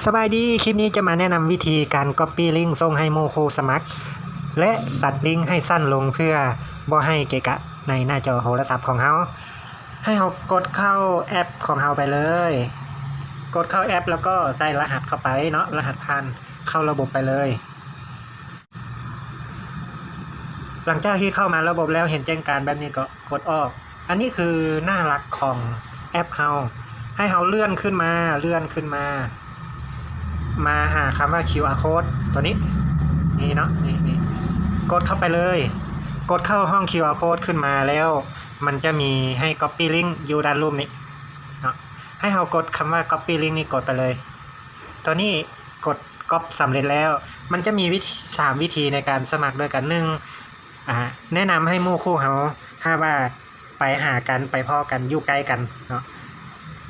ສະບາຍດີ, ຄລິບນີ້ຈະມາແນະນຳວິທີການ Copy ລິ້ງສົ່ງໃຫ້ໝູ່ຄູ່ສະໝັກ ແລະ ຕັດລິ້ງໃຫ້ສັ້ນລົງ ເພື່ອບໍ່ໃຫ້ເກະກະໃນໜ້າຈໍໂທລະສັບຂອງເຮົາ. ໃຫ້ເຮົາກົດເຂົ້າແອັບຂອງເຮົາໄປເລີຍ, ກົດເຂົ້າແອັບ ແລ້ວກໍໃສ່ລະຫັດເຂົ້າໄປເນາະ, ລະຫັດຜ່ານເຂົ້າລະບົບໄປເລີຍ. ຫຼັງຈາກທີ່ເຂົ້າມາລະບົບແລ້ວ ເຫັນແຈ້ງການແບບນີ້ກໍກົດອອກ. ອັນນີ້ຄືໜ້າຫຼັກຂອງແອັບເຮົາ. ໃຫ້ເຮົາເລື່ອນຂຶ້ນມາ, ເລື່ອນຂຶ້ນມາ, ມາຫາຄຳວ່າ ຄິວອາ ໂຄດ ຕົວນີ້, ນີ້ເນາະ, ນີ້, ນີ້, ກົດເຂົ້າໄປເລີຍ. ກົດເຂົ້າຫ້ອງ ຄິວອາ ໂຄດ ຂຶ້ນມາແລ້ວ ມັນຈະມີໃຫ້ Copy ລິ້ງຢູ່ດ້ານລຸ່ມນີ້ເນາະ. ໃຫ້ເຮົາກົດຄຳວ່າ Copy ລິ້ງນີ້, ກົດໄປເລີຍ. ຕົວນີ້ກົດ Copy ສຳເລັດແລ້ວ. ມັນຈະມີວິທີ ສາມວິທີໃນການສະໝັກດ້ວຍກັນ. ໜຶ່ງ ອາ ແນະນຳໃຫ້ໝູ່ຄູ່ເຮົາ ຫາກວ່າໄປຫາກັນ, ໄປພໍ້ກັນ, ຢູ່ໃກ້ກັນເນາະ,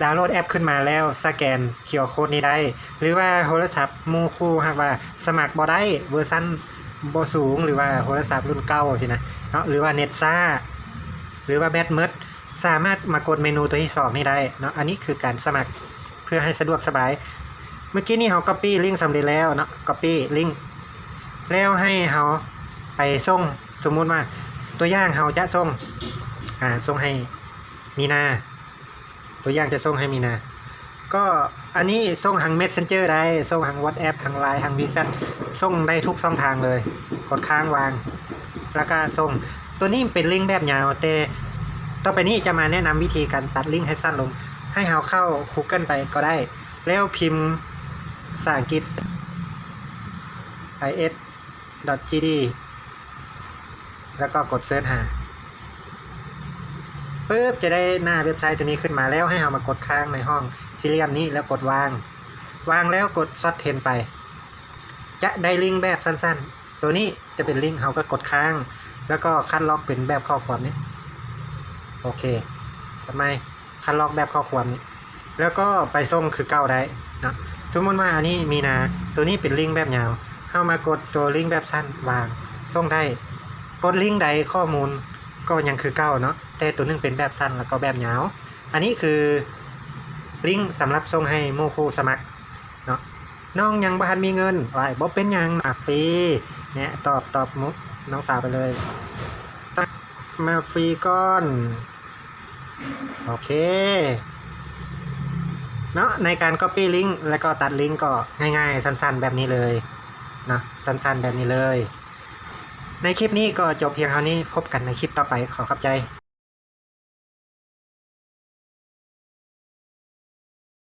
ດາວໂຫຼດແອັບຂຶ້ນມາແລ້ວ ສະແກນ ຄິວອາ ໂຄດ ນີ້ໄດ້ ຫຼືວ່າໂທລະສັບໝູ່ຄູ່ ຫາກວ່າສະໝັກບໍ່ໄດ້, ເວີຊັນບໍ່ສູງ ຫຼືວ່າໂທລະສັບລຸ້ນເກົ່າຊີ້ນະເນາະ, ຫຼືວ່າເນັດຊ້າ ຫຼືວ່າແບັດໝົດ, ສາມາດມາກົດເມນູຕົວທີສອງນີ້ໄດ້ເນາະ. ອັນນີ້ຄືການສະໝັກເພື່ອໃຫ້ສະດວກສະບາຍ. ເມື່ອກີ້ນີ້ເຮົາ Copy ລິ້ງສຳເລັດແລ້ວເນາະ, Copy ລິ້ງ ແລ້ວໃຫ້ເຮົາໄປສົ່ງ. ສົມມຸດວ່າຕົວຢ່າງເຮົາຈະສົ່ງ, ອາ, ສົ່ງໃຫ້ມີນາ, ຕົວຢ່າງຈະສົ່ງໃຫ້ມີນາ. ກໍອັນນີ້ສົ່ງທາງ Messenger ໄດ້, ສົ່ງທາງ WhatsApp, ທາງ Line, ທາງ WeChat, ສົ່ງໄດ້ທຸກຊ່ອງທາງເລີຍ. ກົດຄ້າງວາງ ແລ້ວກໍສົ່ງ. ຕົວນີ້ເປັນລິ້ງແບບຍາວ, ແຕ່ຕໍ່ໄປນີ້ຈະມາແນະນຳວິທີການຕັດລິ້ງໃຫ້ສັ້ນລົງ. ໃຫ້ເຮົາເຂົ້າ Google ໄປກໍໄດ້, ແລ້ວພິມພາສາອັງກິດ ໄອເອັສ ດອດ ຈີ ດີ ແລ້ວກໍກົດເສີດຫາ. ປຶບ ຈະໄດ້ໜ້າເວັບໄຊຕົວນີ້ຂຶ້ນມາແລ້ວ. ໃຫ້ເຮົາມາກົດຄ້າງໃນຫ້ອງສີ່ຫຼ່ຽມນີ້ ແລ້ວກົດວາງ. ວາງແລ້ວກົດ Shorten ໄປ. ຈະໄດ້ລິ້ງແບບສັ້ນໆ. ຕົວນີ້ຈະເປັນລິ້ງ, ເຮົາກໍກົດຄ້າງ ແລ້ວກໍຄັດລອກເປັນແບບຂໍ້ຄວາມນີ້. ໂອເຄ, ກົດໃໝ່. ຄັດລອກແບບຂໍ້ຄວາມນີ້ ແລ້ວກໍໄປສົ່ງຄືເກົ່າໄດ້ເນາະ. ສົມມຸດວ່າອັນນີ້ມີນາ, ຕົວນີ້ເປັນລິ້ງແບບຍາວ, ເຮົາມາກົດຕົວລິ້ງແບບສັ້ນວາງ, ສົ່ງໄດ້. ກົດລິ້ງໃດ ຂໍ້ມູນກໍຍັງຄືເກົ່າເນາະ, ແຕ່ຕົວໜຶ່ງເປັນແບບສັ້ນ ແລ້ວກໍແບບຍາວ. ອັນນີ້ຄືລິ້ງສຳລັບສົ່ງໃຫ້ໝູ່ຄູ່ສະໝັກເນາະ. ນ້ອງຍັງບໍ່ທັນມີເງິນ. ໂອ້ຍ ບໍ່ເປັນຫຍັງ, ສະໝັກຟຣີ. ແນະ ຕອບ, ຕອບນ້ອງສາວໄປເລີຍ, ສະໝັກມາຟຣີກ່ອນ. ໂອເຄເນາະ, ໃນການ Copy ລິ້ງ ແລ້ວກໍຕັດລິ້ງກໍງ່າຍໆ ສັ້ນໆ ແບບນີ້ເລີຍເນາະ, ສັ້ນໆ ແບບນີ້ເລີຍ. ໃນຄລິບນີ້ກໍຈົບພຽງເທົ່ານີ້, ພົບກັນໃນຄລິບຕໍ່ໄປ. ຂໍຂອບໃຈ.